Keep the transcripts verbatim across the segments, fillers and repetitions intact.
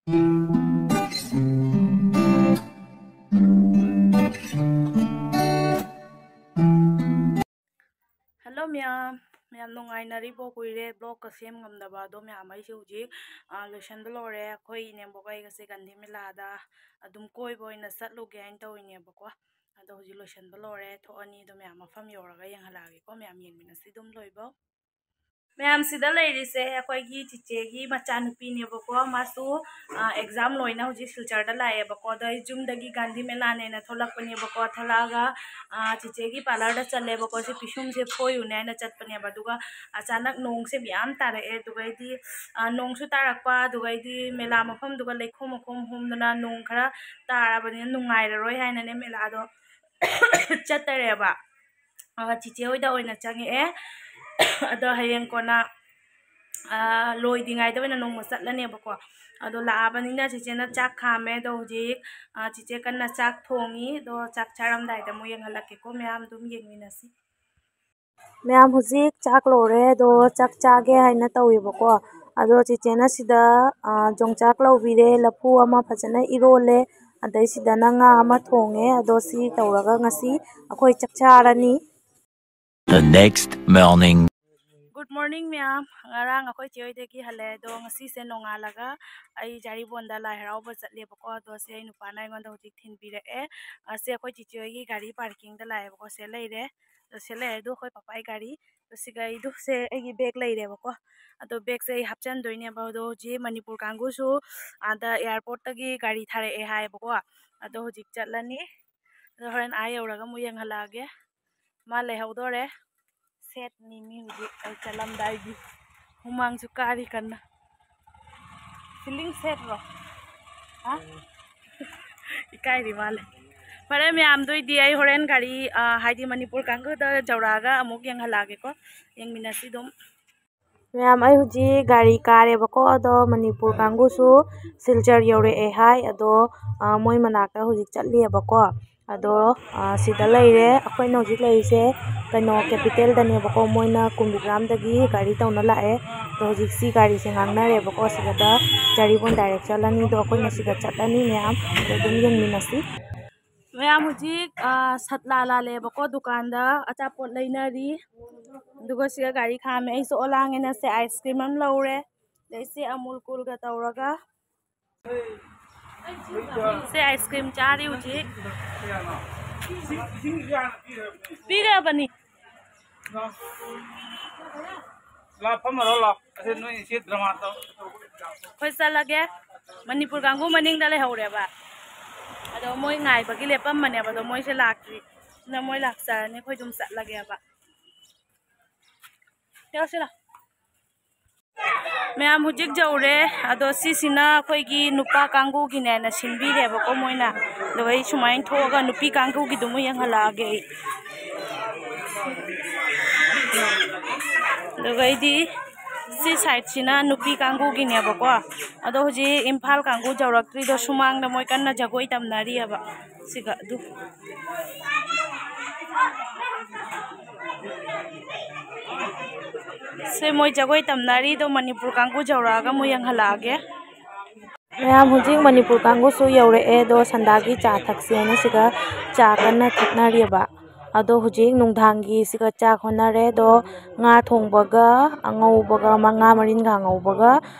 Hello ꯃꯌꯥꯝ, ꯃꯌꯥꯝ ꯅꯨꯡꯉꯥꯏꯅꯔꯤꯕꯣ? ꯀꯨꯏꯔꯦ ꯕ꯭ꯂꯣꯒꯀ ꯁꯦꯝ ꯉꯝꯗꯕ꯫ ꯑꯗꯣ ꯃꯌꯥꯝ, ꯑꯩꯁꯦ ꯍꯧꯖꯤꯛ ꯑ, ꯂꯣꯏꯁꯟꯕ ꯂꯣꯏꯔꯦ꯫ ꯑꯩꯈꯣꯏ ꯏꯅꯦꯝꯕꯣꯛ ꯑꯩꯒꯁꯦ ꯒꯥꯟꯙꯤ ꯃꯦꯂꯥꯗ ꯑꯗꯨꯝ ꯀꯣꯏꯕ ꯑꯣꯏꯅ ꯆꯠꯂꯨꯒꯦ ꯍꯥꯏꯅ ꯇꯧꯔꯤꯅꯦꯕꯀꯣ꯫ ꯑꯗꯣ ꯍꯧꯖꯤꯛ ꯂꯣꯏꯁꯟꯕ ꯂꯣꯏꯔꯦ, ꯊꯣꯛꯑꯅꯤ꯫ ꯑꯗꯣ ꯃꯌꯥꯝ ꯃꯐꯝ ꯌꯧꯔꯒ ꯌꯦꯡꯍꯜꯂꯛꯑꯒꯦꯀꯣ꯫ ꯃꯌꯥꯝ ꯌꯦꯡꯃꯤꯟꯅꯁꯤ ꯑꯗꯨꯝ ꯂꯣꯏꯕꯧ꯫ ꯃꯌꯥꯝ, ꯁꯤꯗ ꯂꯩꯔꯤꯁꯦ ꯑꯩꯈꯣꯏꯒꯤ ꯆꯤꯆꯦꯒꯤ ꯃꯆꯥꯅꯨꯄꯤꯅꯦꯕꯀꯣ꯫ ꯃꯥꯁꯨ ꯑꯦꯛꯖꯥꯝ ꯂꯣꯏꯅ ꯍꯧꯖꯤꯛ ꯁꯤꯜꯆꯔꯗ ꯂꯥꯛꯑꯦꯕꯀꯣ꯫ ꯑꯗꯣ ꯑꯩ ꯌꯨꯝꯗꯒꯤ ꯒꯥꯟꯙꯤ ꯃꯦꯂꯥꯅꯦꯅ ꯊꯣꯛꯂꯛꯄꯅꯦꯕꯀꯣ꯫ ꯊꯣꯛꯂꯛꯑꯒ ꯑ, ꯆꯤꯆꯦꯒꯤ ꯄꯥꯔꯂꯔꯗ ꯆꯠꯂꯦꯕꯀꯣ꯫ ꯁꯤ ꯄꯤꯁꯨꯝꯁꯦ ꯐꯣꯏꯔꯨꯅꯦ ꯍꯥꯏꯅ ꯆꯠꯄꯅꯦꯕ꯫ ꯑꯗꯨꯒ ꯑꯆꯥꯅꯛ ꯅꯣꯡꯁꯦ ꯃꯌꯥꯝ ꯇꯥꯔꯛꯑꯦ꯫ ꯑꯗꯨꯒꯩꯗꯤ ꯑ, ꯅꯣꯡꯁꯨ ꯇꯥꯔꯛꯄ, ꯑꯗꯨꯒꯩꯗꯤ ꯃꯦꯂꯥ ꯃꯐꯝꯗꯨꯒ ꯂꯩꯈꯣꯝ ꯃꯈꯣꯝ ꯍꯣꯝꯗꯅ ꯅꯣꯡ ꯈꯔ ꯇꯥꯔꯕꯅꯤꯅ ꯅꯨꯡꯉꯥꯏꯔꯔꯣꯏ ꯍꯥꯏꯅꯅꯦ ꯃꯦꯂꯥꯗꯣ ꯆꯠꯇꯔꯦꯕ꯫ ꯑ, ꯆꯤꯆꯦ ꯍꯣꯏꯗ ꯑꯣꯏꯅ ꯆꯪꯉꯛꯑꯦ꯫ ꯑꯗꯣ ꯍꯌꯦꯡ ꯀꯣꯟꯅ ꯑ, ꯂꯣꯏꯗ꯭ꯔꯤꯉꯩꯗ ꯑꯣꯏꯅ ꯅꯣꯡꯃ ꯆꯠꯂꯅꯦꯕꯀꯣ꯫ ꯑꯗꯣ ꯂꯥꯛꯑꯕꯅꯤꯅ ꯆꯤꯆꯦꯅ ꯆꯥꯛ ꯈꯥꯝꯃꯦ꯫ ꯑꯗꯣ ꯍꯧꯖꯤꯛ ꯑ, ꯆꯤꯆꯦ ꯀꯟꯅ ꯆꯥꯛ ꯊꯣꯡꯉꯤ꯫ ꯑꯗꯣ ꯆꯥꯛ ꯆꯥꯔꯝꯗꯥꯏꯗ ꯑꯃꯨꯛ ꯌꯦꯡꯍꯜꯂꯛꯀꯦꯀꯣ꯫ ꯃꯌꯥꯝ ꯑꯗꯨꯝ ꯌꯦꯡꯃꯤꯟꯅꯁꯤ꯫ ꯃꯌꯥꯝ, ꯍꯧꯖꯤꯛ ꯆꯥꯛ ꯂꯣꯏꯔꯦ꯫ ꯑꯗꯣ ꯆꯥꯛ ꯆꯥꯒꯦ ꯍꯥꯏꯅ ꯇꯧꯋꯦꯕꯀꯣ꯫ ꯑꯗꯣ ꯆꯤꯆꯦꯅ ꯁꯤꯗ ꯑ, ꯌꯣꯡꯆꯥꯛ ꯂꯧꯕꯤꯔꯦ, ꯂꯐꯨ ꯑꯃ ꯐꯖꯅ ꯏꯔꯣꯜꯂꯦ, ꯑꯗꯩꯁꯤꯗꯅ ꯉꯥ ꯑꯃ ꯊꯣꯡꯉꯦ꯫ ꯑꯗꯣ ꯁꯤ ꯇꯧꯔꯒ ꯉꯁꯤ ꯑꯩꯈꯣꯏ ꯆꯥꯛ ꯆꯥꯔꯅꯤ꯫ The next morning. Good morning ꯃꯌꯥꯝ꯫ ꯉꯔꯥꯡ ꯑꯩꯈꯣꯏ ꯆꯦ ꯍꯣꯏꯗꯒꯤ ꯍꯜꯂꯛꯑꯦ꯫ ꯑꯗꯣ ꯉꯁꯤꯁꯦ ꯅꯣꯡꯉꯥꯜꯂꯒ ꯑꯩ ꯖꯥꯔꯤꯕꯣꯟꯗ ꯂꯥꯏ ꯍꯔꯥꯎꯕ ꯆꯠꯂꯦꯕꯀꯣ꯫ ꯑꯗꯣ ꯁꯦ ꯑꯩ ꯅꯨꯄꯥꯅ ꯑꯩꯉꯣꯟꯗ ꯍꯧꯖꯤꯛ ꯊꯤꯟꯕꯤꯔꯛꯑꯦ꯫ ꯑ, ꯁꯦ ꯑꯩꯈꯣꯏ ꯆꯤꯆꯦ ꯍꯣꯏꯒꯤ ꯒꯥꯔꯤ ꯄꯥꯔꯀꯤꯡꯗ ꯂꯥꯛꯑꯦꯕꯀꯣ꯫ ꯁꯦ ꯂꯩꯔꯦ꯫ ꯑꯗꯣ ꯁꯦ ꯂꯩꯔꯦ꯫ ꯑꯗꯣ ꯑꯩꯈꯣꯏ ꯄꯄꯥꯒꯤ ꯒꯥꯔꯤ꯫ ꯑꯗꯣ ꯁꯤ ꯒꯥꯔꯤꯗꯨ ꯁꯦ ꯑꯩꯒꯤ ꯕꯦꯒ ꯂꯩꯔꯦꯕꯀꯣ꯫ ꯑꯗꯣ ꯕꯦꯒꯁꯦ ꯑꯩ ꯍꯥꯞꯆꯤꯟꯗꯣꯏꯅꯦꯕ꯫ ꯑꯗꯣ ꯍꯧꯖꯤꯛ ꯃꯅꯤꯄꯨꯔ ꯀꯥꯡꯕꯨꯁꯨ ꯑꯥꯗ ꯑꯦꯌꯥꯔꯄꯣꯔꯠꯇꯒꯤ ꯒꯥꯔꯤ ꯊꯥꯔꯛꯑꯦ ꯍꯥꯏꯌꯦꯕꯀꯣ꯫ ꯑꯗꯣ ꯍꯧꯖꯤꯛ ꯆꯠꯂꯅꯤ꯫ ꯑꯗꯣ ꯍꯣꯔꯦꯟ ꯑꯥ ꯌꯧꯔꯒ ꯑꯃꯨꯛ ꯌꯦꯡꯍꯜꯂꯛꯑꯒꯦ꯫ ꯃꯥ ꯂꯩꯍꯧꯗꯣꯔꯦ꯫ ꯁꯦꯠꯅꯤ ꯃꯤ ꯍꯧꯖꯤꯛ ꯑꯩ ꯆꯠꯂꯝꯗꯥꯏꯒꯤ꯫ ꯍꯨꯃꯥꯡꯁꯨ ꯀꯥꯔꯤ ꯀꯟꯅ꯫ ꯐꯤꯂꯤꯡ ꯁꯦꯠꯂꯣ? ꯍꯥ? ꯏꯀꯥꯏꯔꯤ ꯃꯥꯜꯂꯦ꯫ ꯐꯔꯦ ꯃꯌꯥꯝꯗꯣꯏꯗꯤ ꯑꯩ ꯍꯣꯔꯦꯟ ꯒꯥꯔꯤ, ꯑ, ꯍꯥꯏꯗꯤ ꯃꯅꯤꯄꯨꯔ ꯀꯥꯡꯒꯨꯗ ꯌꯧꯔꯛꯑꯒ ꯑꯃꯨꯛ ꯌꯦꯡꯍꯜꯂꯛꯑꯒꯦꯀꯣ꯫ ꯌꯦꯡꯃꯤꯟꯅꯁꯤ ꯑꯗꯨꯝ꯫ ꯃꯌꯥꯝ, ꯑꯩ ꯍꯧꯖꯤꯛ ꯒꯥꯔꯤ ꯀꯥꯔꯦꯕꯀꯣ꯫ ꯑꯗꯣ ꯃꯅꯤꯄꯨꯔ ꯀꯥꯡꯕꯨꯁꯨ ꯁꯤꯜꯆꯔ ꯌꯧꯔꯛꯑꯦ ꯍꯥꯏ꯫ ꯑꯗꯣ, ꯑ, ꯃꯣꯏ ꯃꯅꯥꯛꯇ ꯍꯧꯖꯤꯛ ꯆꯠꯂꯤꯑꯕꯀꯣ꯫ ꯑꯗꯣ, ꯑ, ꯁꯤꯗ ꯂꯩꯔꯦ꯫ ꯑꯩꯈꯣꯏꯅ ꯍꯧꯖꯤꯛ ꯂꯩꯔꯤꯁꯦ ꯀꯩꯅꯣ, ꯀꯦꯄꯤꯇꯦꯜꯗꯅꯦꯕꯀꯣ꯫ ꯃꯣꯏꯅ ꯀꯨꯝꯕꯤꯒ꯭ꯔꯥꯝꯗꯒꯤ ꯒꯥꯔꯤ ꯇꯧꯅ ꯂꯥꯛꯑꯦ꯫ ꯑꯗꯣ ꯍꯧꯖꯤꯛ ꯁꯤ ꯒꯥꯔꯤꯁꯦ ꯉꯥꯡꯅꯔꯦꯕꯀꯣ꯫ ꯁꯤꯗ ꯖꯔꯤꯕꯣꯟ ꯗꯥꯏꯔꯦꯛ ꯆꯠꯂꯅꯤ꯫ ꯑꯗꯣ ꯑꯩꯈꯣꯏꯅ ꯁꯤꯗ ꯆꯠꯂꯅꯤ ꯃꯌꯥꯝ꯫ ꯑꯗꯣ ꯑꯗꯨꯝ ꯌꯦꯡꯃꯤꯟꯅꯁꯤ꯫ ꯃꯌꯥꯝ ꯍꯧꯖꯤꯛ, ꯑ, ꯁꯠꯂꯥ ꯂꯥꯜꯂꯦꯕꯀꯣ꯫ ꯗꯨꯀꯥꯟꯗ ꯑꯆꯥꯄꯣꯠ ꯂꯩꯅꯔꯤ꯫ ꯑꯗꯨꯒ ꯁꯤꯗ ꯒꯥꯔꯤ ꯈꯥꯝꯃꯦ꯫ ꯑꯩꯁꯨ ꯑꯣꯂꯥꯡ ꯑꯩꯅ ꯁꯦ ꯑꯥꯏꯁ ꯀ꯭ꯔꯤꯝ ꯑꯃ ꯂꯧꯔꯦ꯫ ꯑꯗꯩ ꯁꯤ ꯑꯃꯨꯜ ꯀꯨꯜꯒ ꯇꯧꯔꯒ꯫ ꯁꯦ ꯑꯥꯏꯁ ꯀ꯭ꯔꯤꯝ ꯆꯥꯔꯤ ꯍꯧꯖꯤꯛ꯫ ꯄꯤꯔꯕꯅꯤ꯫ ꯂꯥꯛ ꯐꯝꯃꯔꯣ ꯂꯥꯛ꯫ ꯑꯁꯤ ꯅꯣꯏ ꯁꯤ ꯗ꯭ꯔꯃꯥ ꯇꯧ꯫ ꯑꯩꯈꯣꯏ ꯆꯠꯂꯒꯦ꯫ ꯃꯅꯤꯄꯨꯔ ꯀꯥꯡꯕꯨ ꯃꯅꯤꯡꯗ ꯂꯩꯍꯧꯔꯦꯕ꯫ ꯑꯗꯣ ꯃꯣꯏ ꯉꯥꯏꯕꯒꯤ ꯂꯦꯞꯄꯝꯕꯅꯦꯕ꯫ ꯑꯗꯣ ꯃꯣꯏꯁꯦ ꯂꯥꯛꯇ꯭ꯔꯤ꯫ ꯑꯗꯨꯅ ꯃꯣꯏ ꯂꯥꯛꯆꯔꯅꯤ꯫ ꯑꯩꯈꯣꯏ ꯑꯗꯨꯝ ꯆꯠꯂꯒꯦꯕ꯫ ꯌꯥꯎꯁꯤꯔꯣ꯫ ꯃꯌꯥꯝ ꯍꯧꯖꯤꯛ ꯌꯧꯔꯦ꯫ ꯑꯗꯣ ꯁꯤꯁꯤꯅ ꯑꯩꯈꯣꯏꯒꯤ ꯅꯨꯄꯥ ꯀꯥꯡꯕꯨꯒꯤꯅꯦꯅ ꯁꯤꯟꯕꯤꯔꯦꯕꯀꯣ ꯃꯣꯏꯅ꯫ ꯑꯗꯨꯒ ꯑꯩ ꯁꯨꯃꯥꯏꯅ ꯊꯣꯛꯑꯒ ꯅꯨꯄꯤ ꯀꯥꯡꯕꯨꯒꯤꯗꯨ ꯑꯃꯨꯛ ꯌꯦꯡꯍꯜꯂꯛꯑꯒꯦ ꯑꯩ꯫ ꯑꯗꯨꯒ ꯑꯩꯗꯤ ꯁꯤ ꯁꯥꯏꯠꯁꯤꯅ ꯅꯨꯄꯤ ꯀꯥꯡꯕꯨꯒꯤꯅꯦꯕꯀꯣ꯫ ꯑꯗꯣ ꯍꯧꯖꯤꯛ ꯏꯝꯐꯥꯜ ꯀꯥꯡꯕꯨ ꯌꯧꯔꯛꯇ꯭ꯔꯤꯗꯣ ꯁꯨꯃꯥꯡꯗ ꯃꯣꯏ ꯀꯟꯅ ꯖꯒꯣꯏ ꯇꯝꯅꯔꯤꯑꯕ꯫ ꯁꯤꯒ ꯑꯗꯨ꯫ ꯁꯦ ꯃꯣꯏ ꯖꯒꯣꯏ ꯇꯝꯅꯔꯤꯗꯣ ꯃꯅꯤꯄꯨꯔ ꯀꯥꯡꯕꯨ ꯌꯧꯔꯛꯑꯒ ꯃꯣꯏ ꯌꯦꯡꯍꯜꯂꯛꯑꯒꯦ꯫ ꯃꯌꯥꯝ ꯍꯧꯖꯤꯛ ꯃꯅꯤꯄꯨꯔ ꯀꯥꯡꯕꯨꯁꯨ ꯌꯧꯔꯛꯑꯦ꯫ ꯑꯗꯣ ꯁꯟꯗꯥꯒꯤ ꯆꯥ ꯊꯛꯁꯦꯅ ꯁꯤꯒ ꯆꯥ ꯀꯟꯅ ꯊꯛꯅꯔꯤꯑꯕ꯫ ꯑꯗꯣ ꯍꯧꯖꯤꯛ ꯅꯨꯡꯗꯥꯡꯒꯤ ꯁꯤꯒ ꯆꯥꯛ ꯍꯣꯠꯅꯔꯦ꯫ ꯑꯗꯣ ꯉꯥ ꯊꯣꯡꯕꯒ ꯑꯉꯧꯕꯒ ꯑꯃ, ꯉꯥ ꯃꯔꯤꯟꯒ ꯑꯉꯧꯕꯒ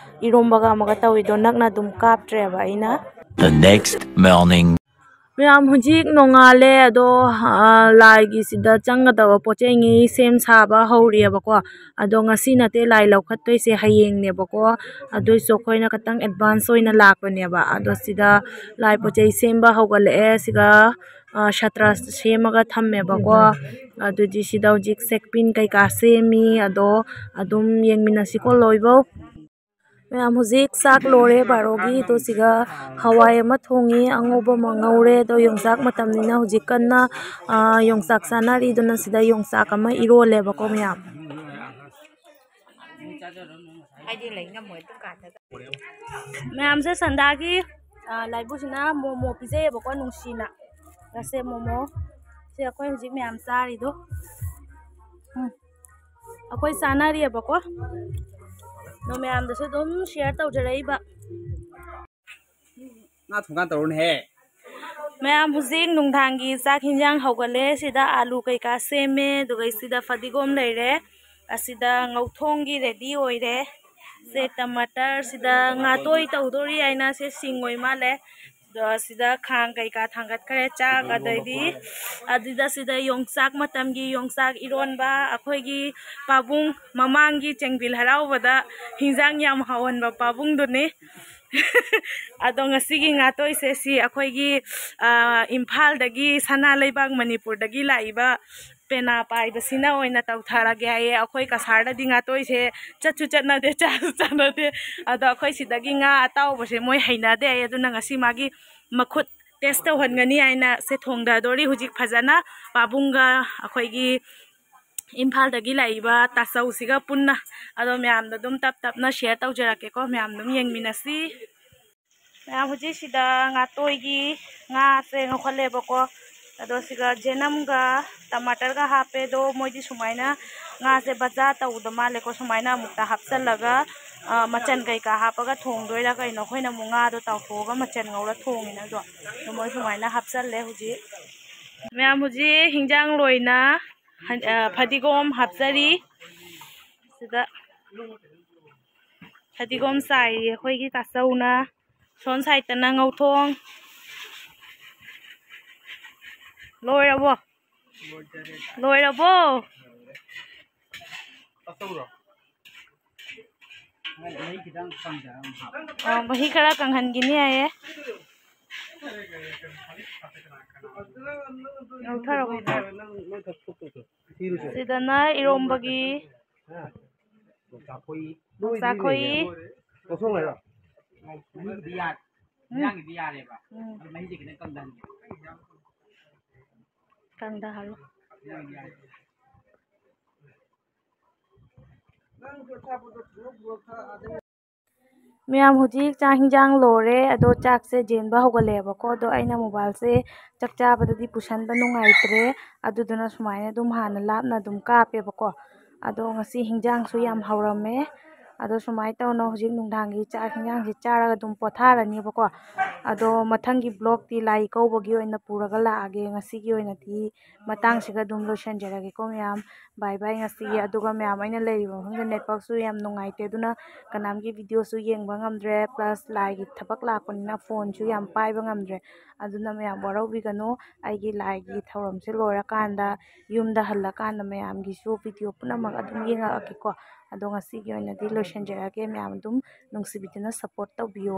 ꯏꯔꯣꯝꯕꯒ ꯑꯃꯒ ꯇꯧꯋꯤꯗꯣ ꯅꯛꯅ ꯑꯗꯨꯝ ꯀꯥꯞꯇ꯭ꯔꯦꯕ ꯑꯩꯅ꯫ The next morning. ꯃꯌꯥꯝ ꯍꯧꯖꯤꯛ ꯅꯣꯡꯉꯥꯜꯂꯦ꯫ ꯑꯗꯣ, ꯑ, ꯂꯥꯏꯒꯤꯁꯤꯗ ꯆꯪꯒꯗꯕ ꯄꯣꯠ ꯆꯩꯉꯩ ꯁꯦꯝ ꯁꯥꯕ ꯍꯧꯔꯤꯑꯕꯀꯣ꯫ ꯑꯗꯣ ꯉꯁꯤ ꯅꯠꯇꯦ ꯂꯥꯏ ꯂꯧꯈꯠꯇꯣꯏꯁꯦ, ꯍꯌꯦꯡꯅꯦꯕꯀꯣ꯫ ꯑꯗꯨꯏꯁꯨ ꯑꯩꯈꯣꯏꯅ ꯈꯤꯇꯪ ꯑꯦꯗꯚꯥꯟꯁ ꯑꯣꯏꯅ ꯂꯥꯛꯄꯅꯦꯕ꯫ ꯑꯗꯣ ꯁꯤꯗ ꯂꯥꯏ ꯄꯣꯠ ꯆꯩ ꯁꯦꯝꯕ ꯍꯧꯒꯠꯂꯛꯑꯦ꯫ ꯁꯤꯒ, ꯑ, ꯁꯥꯇ꯭ꯔ ꯁꯦꯝꯃꯒ ꯊꯝꯃꯦꯕꯀꯣ꯫ ꯑꯗꯨꯗꯤ ꯁꯤꯗ ꯍꯧꯖꯤꯛ ꯆꯦꯛꯄꯤꯟ ꯀꯩꯀꯥ ꯁꯦꯝꯃꯤ꯫ ꯑꯗꯣ ꯑꯗꯨꯝ ꯌꯦꯡꯃꯤꯟꯅꯁꯤꯀꯣ ꯂꯣꯏꯕꯧ꯫ ꯃꯌꯥꯝ ꯍꯧꯖꯤꯛ ꯆꯥꯛ ꯂꯣꯏꯔꯦ ꯕꯥꯔꯣꯒꯤ꯫ ꯑꯗꯣ ꯁꯤꯒ ꯍꯋꯥꯏ ꯑꯃ ꯊꯣꯡꯉꯤ, ꯑꯉꯧꯕ ꯑꯃ ꯉꯧꯔꯦ꯫ ꯑꯗꯣ ꯌꯣꯡꯆꯥꯛ ꯃꯇꯝꯅꯤꯅ ꯍꯧꯖꯤꯛ ꯀꯟꯅ, ꯑ, ꯌꯣꯡꯆꯥꯛ ꯆꯥꯅꯔꯤ꯫ ꯑꯗꯨꯅ ꯁꯤꯗ ꯌꯣꯡꯆꯥꯛ ꯑꯃ ꯏꯔꯣꯜꯂꯦꯕꯀꯣ ꯃꯌꯥꯝ꯫ ꯃꯌꯥꯝꯁꯦ ꯁꯟꯗꯥꯒꯤ, ꯑ, ꯂꯥꯏꯕꯨꯁꯤꯅ ꯃꯣꯃꯣ ꯄꯤꯖꯩꯌꯦꯕꯀꯣ ꯅꯨꯡꯁꯤꯅ꯫ ꯁꯦ ꯃꯣꯃꯣ꯫ ꯁꯦ ꯑꯩꯈꯣꯏ ꯍꯧꯖꯤꯛ ꯃꯌꯥꯝ ꯆꯥꯔꯤꯗꯣ꯫ ꯎꯝ꯫ ꯑꯩꯈꯣꯏ ꯆꯥꯅꯔꯤꯑꯕꯀꯣ꯫ ꯑꯗꯣ ꯃꯌꯥꯝꯗꯁꯨ ꯑꯗꯨꯝ ꯁꯤꯌꯔ ꯇꯧꯖꯔꯛꯏꯕ꯫ ꯉꯥ ꯊꯣꯡꯒꯥꯟ ꯇꯧꯔꯨꯅꯦꯍꯦ꯫ ꯃꯌꯥꯝ ꯍꯧꯖꯤꯛ ꯅꯨꯡꯗꯥꯡꯒꯤ ꯆꯥꯛ ꯍꯤꯟꯖꯥꯡ ꯍꯧꯒꯠꯂꯦ꯫ ꯁꯤꯗ ꯑꯥꯂꯨ ꯀꯩꯀꯥ ꯁꯦꯝꯃꯦ, ꯑꯗꯨꯒ ꯁꯤꯗ ꯐꯗꯤꯒꯣꯝ ꯂꯩꯔꯦ, ꯑꯁꯤꯗ ꯉꯧꯊꯣꯡꯒꯤ ꯔꯦꯗꯤ ꯑꯣꯏꯔꯦ꯫ ꯁꯦ ꯇꯃꯥꯇꯔ, ꯁꯤꯗ ꯉꯥꯇꯣꯏ ꯇꯧꯗꯣꯔꯤ ꯍꯥꯏꯅ ꯁꯦ ꯁꯤꯡ ꯑꯣꯏ ꯃꯥꯜꯂꯦ꯫ ꯑꯗꯣ ꯁꯤꯗ ꯈꯥꯡ ꯀꯩꯀꯥ ꯊꯥꯡꯒꯠꯈ꯭ꯔꯦ, ꯆꯥꯛ, ꯑꯗꯩꯗꯤ ꯑꯗꯨꯗ ꯁꯤꯗ ꯌꯣꯡꯆꯥꯛ ꯃꯇꯝꯒꯤ ꯌꯣꯡꯆꯥꯛ ꯏꯔꯣꯟꯕ, ꯑꯩꯈꯣꯏꯒꯤ ꯄꯥꯕꯨꯡ ꯃꯃꯥꯡꯒꯤ ꯆꯦꯡꯕꯤꯜ ꯍꯔꯥꯎꯕꯗ ꯍꯤꯟꯖꯥꯡ ꯌꯥꯝ ꯍꯥꯎꯍꯟꯕ ꯄꯥꯕꯨꯡꯗꯨꯅꯤ꯫ ꯑꯗꯣ ꯉꯁꯤꯒꯤ ꯉꯥꯇꯣꯏꯁꯦ ꯁꯤ ꯑꯩꯈꯣꯏꯒꯤ, ꯑ, ꯏꯝꯐꯥꯜꯗꯒꯤ, ꯁꯅꯥ ꯂꯩꯕꯥꯛ ꯃꯅꯤꯄꯨꯔꯗꯒꯤ ꯂꯥꯛꯏꯕ ꯄꯦꯅꯥ ꯄꯥꯏꯕꯁꯤꯅ ꯑꯣꯏꯅ ꯇꯧꯊꯔꯒꯦ ꯍꯥꯏꯌꯦ꯫ ꯑꯩꯈꯣꯏ ꯀꯁꯥꯔꯗꯗꯤ ꯉꯥꯇꯣꯏꯁꯦ ꯆꯠꯁꯨ ꯆꯠꯅꯗꯦ, ꯆꯥꯁꯨ ꯆꯥꯅꯗꯦ꯫ ꯑꯗꯣ ꯑꯩꯈꯣꯏ ꯁꯤꯗꯒꯤ ꯉꯥ ꯑꯇꯥꯎꯕꯁꯦ ꯃꯣꯏ ꯍꯩꯅꯗꯦ ꯍꯥꯏꯌꯦ꯫ ꯑꯗꯨꯅ ꯉꯁꯤ ꯃꯥꯒꯤ ꯃꯈꯨꯠ ꯇꯦꯁ ꯇꯧꯍꯟꯒꯅꯤ ꯍꯥꯏꯅ ꯁꯦ ꯊꯣꯡꯊꯗꯣꯔꯤ ꯍꯧꯖꯤꯛ ꯐꯖꯅ ꯄꯥꯕꯨꯡꯒ ꯑꯩꯈꯣꯏꯒꯤ ꯏꯝꯐꯥꯜꯗꯒꯤ ꯂꯥꯛꯏꯕ ꯇꯥꯆꯧꯁꯤꯒ ꯄꯨꯟꯅ꯫ ꯑꯗꯣ ꯃꯌꯥꯝꯗ ꯑꯗꯨꯝ ꯇꯞ ꯇꯞꯅ ꯁꯤꯌꯔ ꯇꯧꯖꯔꯛꯀꯦꯀꯣ, ꯃꯌꯥꯝ ꯑꯗꯨꯝ ꯌꯦꯡꯃꯤꯟꯅꯁꯤ꯫ ꯃꯌꯥꯝ ꯍꯧꯖꯤꯛ ꯁꯤꯗ ꯉꯥꯇꯣꯏꯒꯤ ꯉꯥꯁꯦ ꯉꯧꯈꯠꯂꯦꯕꯀꯣ꯫ ꯑꯗꯣ ꯁꯤꯒ ꯖꯦꯅꯝꯒ ꯇꯃꯥꯇꯔꯒ ꯍꯥꯞꯄꯦ꯫ ꯑꯗꯣ ꯃꯣꯏꯗꯤ ꯁꯨꯃꯥꯏꯅ ꯉꯥꯁꯦ ꯕꯖꯥꯔ ꯇꯧꯗ ꯃꯥꯜꯂꯦꯀꯣ꯫ ꯁꯨꯃꯥꯏꯅ ꯑꯃꯨꯛꯇ ꯍꯥꯞꯆꯜꯂꯒ, ꯑ, ꯃꯆꯟ ꯀꯩꯀꯥ ꯍꯥꯞꯄꯒ ꯊꯣꯡꯗꯣꯏꯔꯥ ꯀꯩꯅꯣ꯫ ꯑꯩꯈꯣꯏꯅ ꯑꯃꯨꯛ ꯉꯥꯗꯣ ꯇꯥꯎꯊꯣꯛꯑꯒ ꯃꯆꯟ ꯉꯧꯔ ꯊꯣꯡꯉꯤꯅ꯫ ꯑꯗꯣ, ꯑꯗꯣ ꯃꯣꯏ ꯁꯨꯃꯥꯏꯅ ꯍꯥꯞꯆꯜꯂꯦ ꯍꯧꯖꯤꯛ꯫ ꯃꯌꯥꯝ ꯍꯧꯖꯤꯛ ꯍꯤꯟꯖꯥꯡ ꯂꯣꯏꯅ ꯍꯟ-, ꯑ, ꯐꯗꯤꯒꯣꯝ ꯍꯥꯞꯆꯔꯤ꯫ ꯁꯤꯗ ꯐꯗꯤꯒꯣꯝ ꯆꯥꯏꯔꯤ ꯑꯩꯈꯣꯏꯒꯤ ꯇꯥꯆꯧꯅ꯫ ꯁꯣꯝ ꯁꯥꯏꯠꯇꯅ ꯉꯧꯊꯣꯡ꯫ ꯂꯣꯏꯔꯕꯣ? ꯂꯣꯏꯔꯕꯣ? ꯑ, ꯃꯍꯤ ꯈꯔ ꯀꯪꯍꯟꯈꯤꯅꯤ ꯍꯥꯏꯌꯦ꯫ ꯉꯧꯊꯔꯣ, ꯉꯧꯊꯔꯣ꯫ ꯁꯤꯗꯅ ꯏꯔꯣꯝꯕꯒꯤ ꯌꯣꯡꯆꯥꯛ ꯈꯣꯏ꯫ ꯌꯣꯡꯆꯥꯛ ꯈꯣꯏ꯫ ꯂꯧꯊꯣꯛ ꯍꯥꯏꯔꯣ? ꯃꯍꯤꯒꯤꯗꯤ ꯌꯥꯔꯦ꯫ ꯎꯝ꯫ ꯏꯟꯖꯥꯡꯒꯤꯗꯤ ꯌꯥꯔꯦꯕ꯫ ꯎꯝ꯫ ꯑꯗꯨ ꯃꯍꯤꯁꯦ ꯈꯤꯇꯪ ꯀꯪꯗꯍꯟꯒꯦ꯫ ꯀꯪꯗꯍꯜꯂꯣ꯫ ꯏꯟꯖꯥꯡꯒꯤꯗꯤ ꯌꯥꯔꯦ꯫ ꯃꯌꯥꯝ, ꯍꯧꯖꯤꯛ ꯆꯥꯛ ꯍꯤꯟꯖꯥꯡ ꯂꯣꯏꯔꯦ꯫ ꯑꯗꯣ ꯆꯥꯛꯁꯦ ꯖꯦꯟꯕ ꯍꯧꯒꯠꯂꯛꯑꯦꯕꯀꯣ꯫ ꯑꯗꯣ ꯑꯩꯅ ꯃꯣꯕꯥꯏꯜꯁꯦ ꯆꯥꯛ ꯆꯥꯕꯗꯗꯤ ꯄꯨꯁꯟꯕ ꯅꯨꯡꯉꯥꯏꯇ꯭ꯔꯦ꯫ ꯑꯗꯨꯗꯨꯅ ꯁꯨꯃꯥꯏꯅ ꯑꯗꯨꯝ ꯍꯥꯟꯅ ꯂꯥꯞꯅ ꯑꯗꯨꯝ ꯀꯥꯞꯄꯦꯕꯀꯣ꯫ ꯑꯗꯣ ꯉꯁꯤ ꯍꯤꯟꯖꯥꯡꯁꯨ ꯌꯥꯝ ꯍꯧꯔꯝꯃꯦ꯫ ꯑꯗꯣ ꯁꯨꯃꯥꯏꯅ ꯇꯧꯅ ꯍꯧꯖꯤꯛ ꯅꯨꯡꯗꯥꯡꯒꯤ ꯆꯥꯛ ꯍꯤꯟꯖꯥꯡꯁꯦ ꯆꯥꯔꯒ ꯑꯗꯨꯝ ꯄꯣꯊꯥꯔꯅꯦꯕꯀꯣ꯫ ꯑꯗꯣ ꯃꯊꯪꯒꯤ ꯕ꯭ꯂꯣꯛꯇꯤ ꯂꯥꯏ ꯀꯧꯕꯒꯤ ꯑꯣꯏꯅ ꯄꯨꯔꯒ ꯂꯥꯛꯑꯒꯦ꯫ ꯉꯁꯤꯒꯤ ꯑꯣꯏꯅꯗꯤ ꯃꯇꯥꯡꯁꯤꯒ ꯑꯗꯨꯝ ꯂꯣꯏꯁꯤꯟꯖꯔꯒꯦꯀꯣ ꯃꯌꯥꯝ꯫ ꯕꯥꯏ ꯕꯥꯏ꯫ ꯉꯁꯤꯒꯤ, ꯑꯗꯨꯒ ꯃꯌꯥꯝ, ꯑꯩꯅ ꯂꯩꯔꯤꯕ ꯃꯐꯝꯗ ꯅꯦꯠꯋꯥꯛꯁꯨ ꯌꯥꯝ ꯅꯨꯡꯉꯥꯏꯇꯦ, ꯑꯗꯨꯅ ꯀꯅꯥꯝꯒꯤ ꯚꯤꯗꯤꯑꯣꯁꯨ ꯌꯦꯡꯕ ꯉꯝꯗ꯭ꯔꯦ, ꯄ꯭ꯂꯁ ꯂꯥꯏꯒꯤ ꯊꯕꯛ ꯂꯥꯛꯄꯅꯤꯅ ꯐꯣꯟꯁꯨ ꯌꯥꯝ ꯄꯥꯏꯕ ꯉꯝꯗ꯭ꯔꯦ꯫ ꯑꯗꯨꯅ ꯃꯌꯥꯝ ꯋꯥꯔꯧꯕꯤꯒꯅꯨ꯫ ꯑꯩꯒꯤ ꯂꯥꯏꯒꯤ ꯊꯧꯔꯝꯁꯦ ꯂꯣꯏꯔꯀꯥꯟꯗ, ꯌꯨꯝꯗ ꯍꯜꯂꯀꯥꯟꯗ ꯃꯌꯥꯝꯒꯤꯁꯨ ꯚꯤꯗꯤꯑꯣ ꯄꯨꯝꯅꯃꯛ ꯑꯗꯨꯝ ꯌꯦꯡꯉꯛꯑꯒꯦꯀꯣ꯫ ꯑꯗꯣ ꯉꯁꯤꯒꯤ ꯑꯣꯏꯅꯗꯤ ꯂꯣꯏꯁꯤꯟꯖꯔꯒꯦ꯫ ꯃꯌꯥꯝ ꯑꯗꯨꯝ ꯅꯨꯡꯁꯤꯕꯤꯗꯨꯅ ꯁꯞꯄꯣꯔꯠ ꯇꯧꯕꯤꯌꯣ꯫